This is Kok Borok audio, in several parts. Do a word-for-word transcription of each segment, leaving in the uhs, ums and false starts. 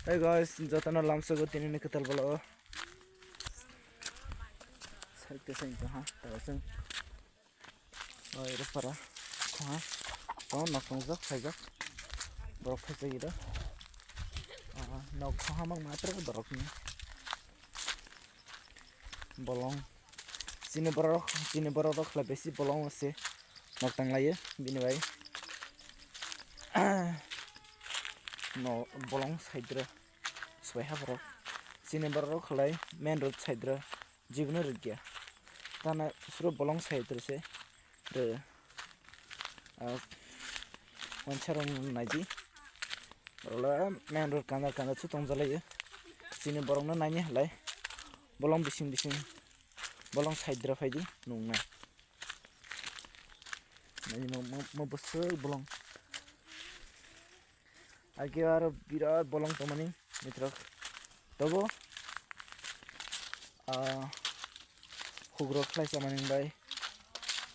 Hey guys, jotono lamsogo tini ni kwtal bolo. Side ke side ha, tawa sing. Oi, rupara. Kha. To nok tongjak, khaijak. Borok khaijak ida. Ah, nok kha mang matre borok ni. Bolong. Chini borok, chini borok rok khlai besi bolong se. Nok tang laye, bini bai. No, bolong side ro. Swbai ha borok. Chini borok rok khlai main road side ro. Jibno rikya. Tana suro bolong side ro se. Re. Ah, wansa rong naidi. Olo main road kanda kanda chu tongjalai. Chini borok no naini halai. Bolong bising bising. Bolong side ro phaidi nungnai. Naini mo, mo, mo bwswk bolong. Age aro birat bolong tongmani mitrok. Tobo, ah, hugrok khlai chamani bai.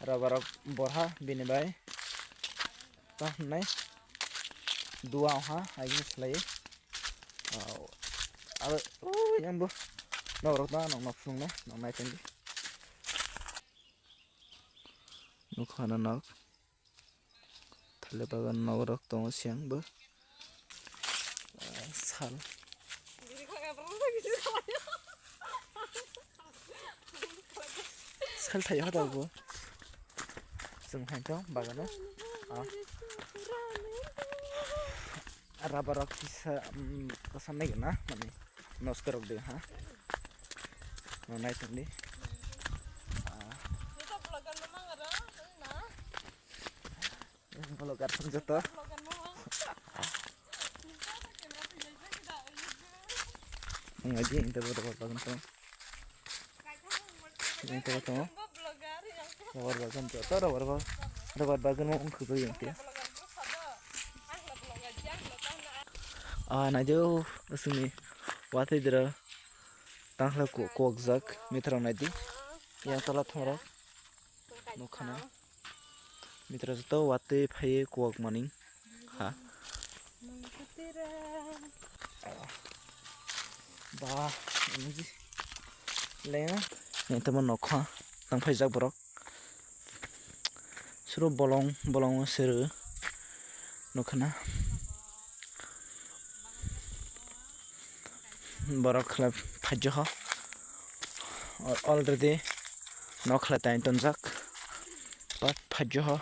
Rubber rok borha bini bai. Ta hnai. Dua ha, agini khlai. Ah, aro, ui, ambo. Nok rok ta, nok, nok phunukna, nok nai tongdi. Nukha na nok. Thale bagan nok rok tongo siyang bo. Ah, sal. Sal thai hoda bo. Chwng hai tong bagano. Ah. Rubber rok kisa, mm, kosa nai gana, mani nosto rok de ha. No nai tong di. Ah. Vlogger thang joto. Ang aji inta bodo bodo bagan tong. Inta bodo tong. Rubber bagan joto rubber bagan. Rubber bagan mo ung khugui yang tia. Ah, nai jo, asini. Watwi dira. Tangkhlai ko-, kokjak mithra naidi. Yang tola thongrok. Nukha na. Mithra joto watwi phaiwi kok mani. Ha. Ba, nji. Lenga. Yang tamo nokha. Tang phaijak borok. Suro bolong, bolongo sero. Nukha na. Borok khlai phaijaho. Already nok khlai tai tonjak. Pat phaijaho.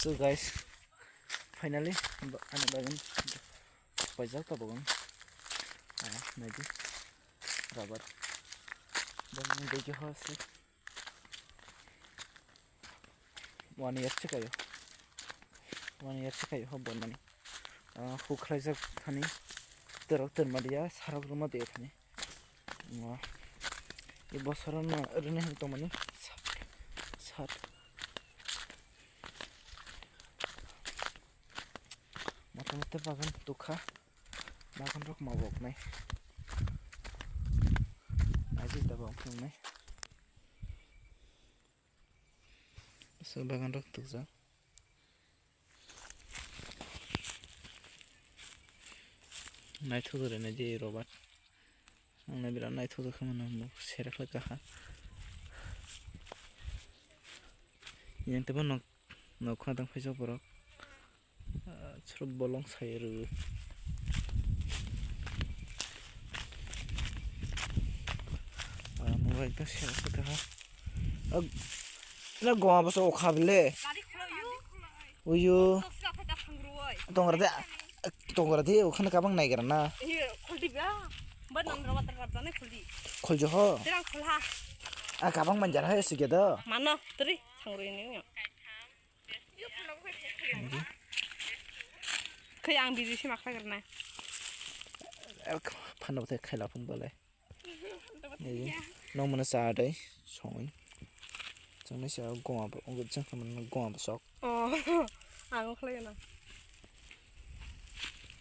So guys, finally, ba-, ani bagan paijak ta bagan. Ah, naidi. Rubber. Bagan degi ho se. One year se kayo. One year se kayo ho bonani. Ah, huk khlaijak thani. Terok terma dia, sarok ruma dia thani. Wah. Ni bosoro no rwni hwn tongmani sat, sat. Mota mota bagan tukha. Bagan rok ma bok nai. Aji ta bok nai. So bagan rok tukjak. Naithok rwna di Robert. Ang nai birat naithok khe mano, sera khlai kaha. Yang tebo nok, nok khna tang phaijak borok. Ah, chwrwp bolong sai rw. Ah, mobile ta sera khlai kaha. Ag, na goma bwsa o kha bile. Uyu. Tongra de, tongra de, o khana kabang nai gra na. Iya, khuldi ba. Ba nang gra water kap jane khuldi. Khuljo ho. Terang khulha. A kabang manjar hai sigi do. Mano, teri, sangrui ni. Khai ang biji si makha gra na. Phano te khaila phun bole. Ei, nong mano cha dai, songwi. Chwngni sa goma bo, chwng kha mano goma bo sok. Oh, ang khlai na.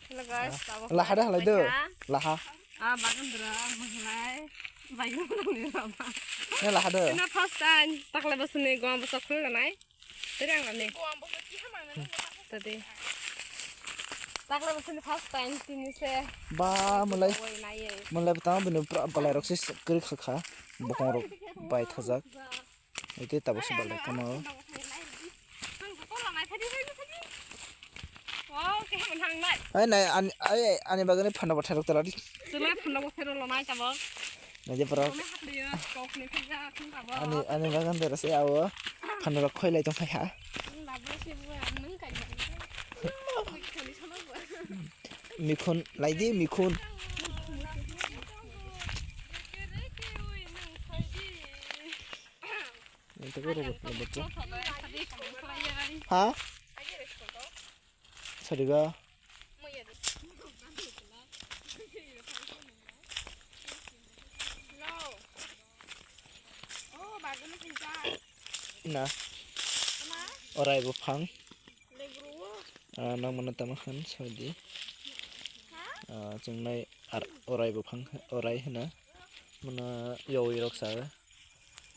Hello guys, ah, tabuk laha da halai do. Paikha. Laha. Ah, bagan dura, mahalai, bagan dura, baba. Nela hado. Ina first time, takle bosni gom boso khul nai. Terang ani. Tadi. Takle bosni first time, tini se. Ba, mulai. Woi, nai ye. Mulai betang bini pura balai rok se kri kha kha. Bokong rok bai thajak. Ete tabuk se balai kama o. Ai nai ani, ai ani bagani phanda bathai rok tala di. Chwla phanda bathai rok lonai tabuk. Nai je pura. Ani, ani bagan dera se awo. Phanda rok khoilai tong phai ha. Mikhun lai di, mikhun. Ito ko robot, robot ko. Ha? Sariga. Na. Orai buphang. Ah, nang mano tamo han saudi. Ah, chwngnai ar orai buphang, orai hwna. Mano yawi rok sa.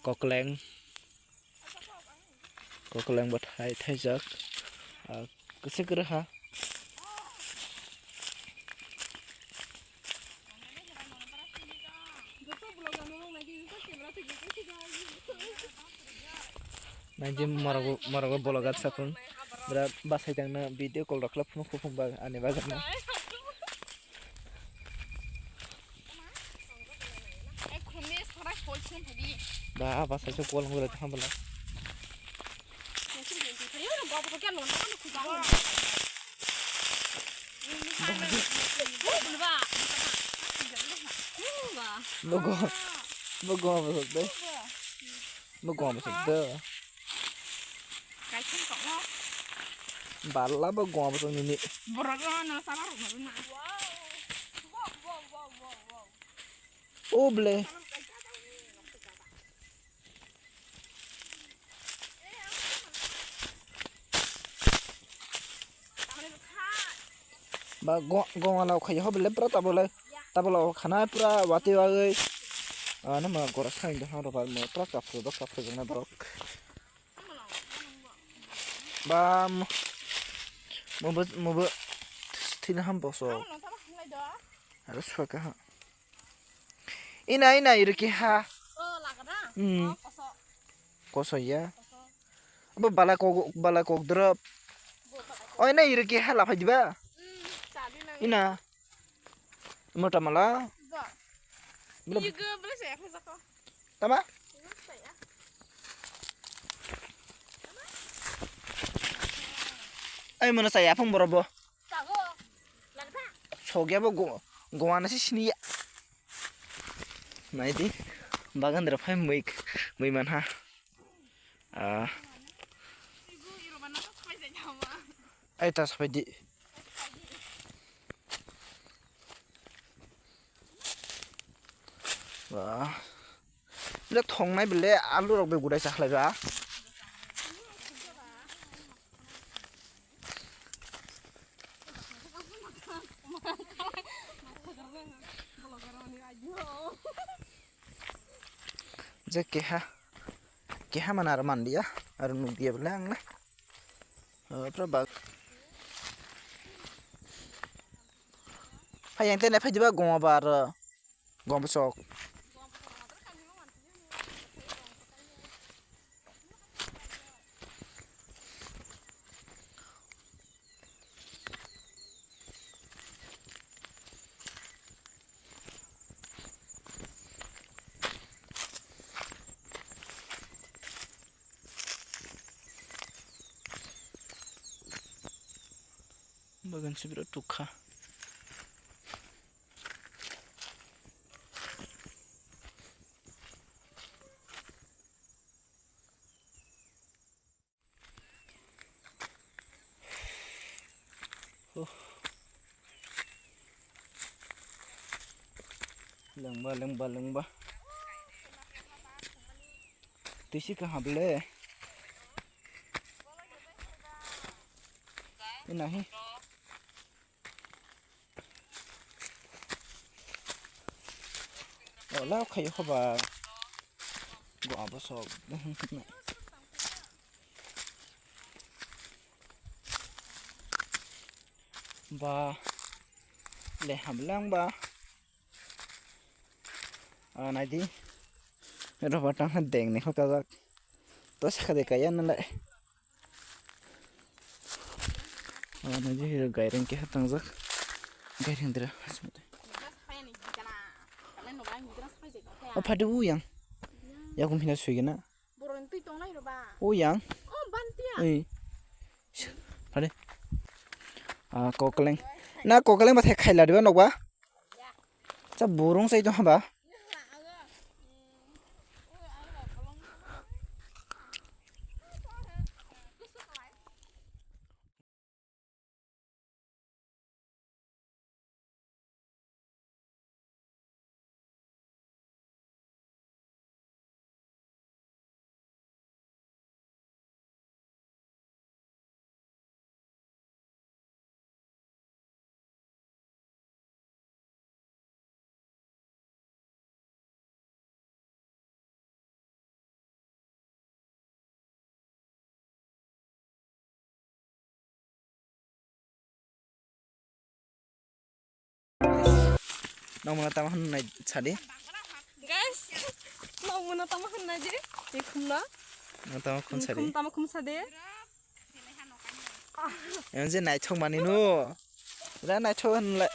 Kokleng. Kokleng bo thai, thaijak. Ah, kwchwk kwrwi ha. Nai je morok, morok bo bolok gat sapung. Bwra bwsai tangna video call rok khlai phunuk phung ba ani bagwi no. Ba, ba, sai se call hwngra tong bwla. Bogo, bogo, bogo, bogo. Bo gom bo suk do. Kaising tongmo. Balla bo gom bo suk nini. Borok no no sama rok no na. O ble. Ba go-, gong ala khai ho bele pura tabole, tabole khana pura wati wagwi. Ano ma gora sai do haro ba mo pura kapro do kapro jana borok. Ba mo, mo bo, mo bo thina ham boso. Aro suka ha. Ina, ina, iro keha. Hmm. Koso ya. Abo balai kok, balai kok drop. Oi, na iro keha laphai diba? Ina. Mota mala. Tama? Ai, mano saya phang borobo. Sogya bo go-, gowana se siniya. Naidi, bagan dera phai mui, mui manha. Ah. Ai, ta sapai di. Wah. Bile thongnai bile alu rok bai gudai cha khlai ba. Je keha, keha mana aro manliya, aro nukliya bole ang na. Oh, pura bak. Phai yang tene phai diba goma ba aro. Gom sok. Bagan se birat tukha. Huh. Lengba, lengba, lengba. Tisi kaham le. Inahi. Wala khayo khoba. Bo abo sok. Ba. Le hamlang ba. Ah, naidi. Roba tang deng ni khoka jak. To sakha de kaya nalai. Ah, naidi hiro gaireng ke hatang jak. Gaireng dira. O phadi u yang. Yakum hina suigena. Boroni twi tongnai rw ba? O yang. O bantia. Ei. Pare. Ah, kokeleng. Na kokeleng ba thek khaila diba nokba? Cha burung sai tong ba? Nokmano tamo hwn nai sadi. Guys, nokmano tamo hwn nai di. Ikhumno. Nokmano tamo khum sadi. Ikhum tamo khum sadi. Emang je naithok mani no. Ra naithok hwn le.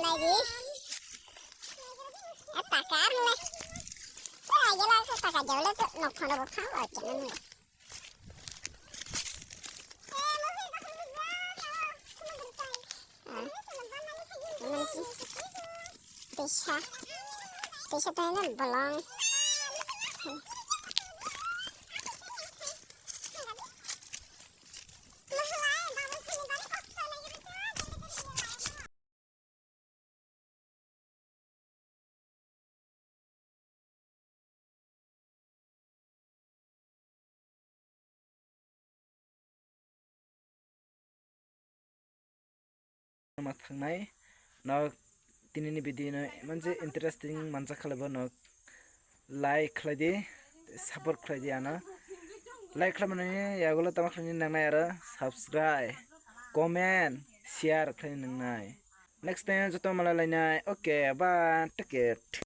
Naidi. Paka arle. Pura yela se paka jawle to nok khono bo kha wa chana ni. Teisa. Teisa to na bolong. Ma thangnai nok tinini video no eman je interesting manjak khalai bo nok like khlai di, support khlai di ano. Like khlai mani yagulo tamo khlai nangnai aro subscribe, comment, share khlai nangnai. Next time joto malai lainai. Okay, bye. Take care.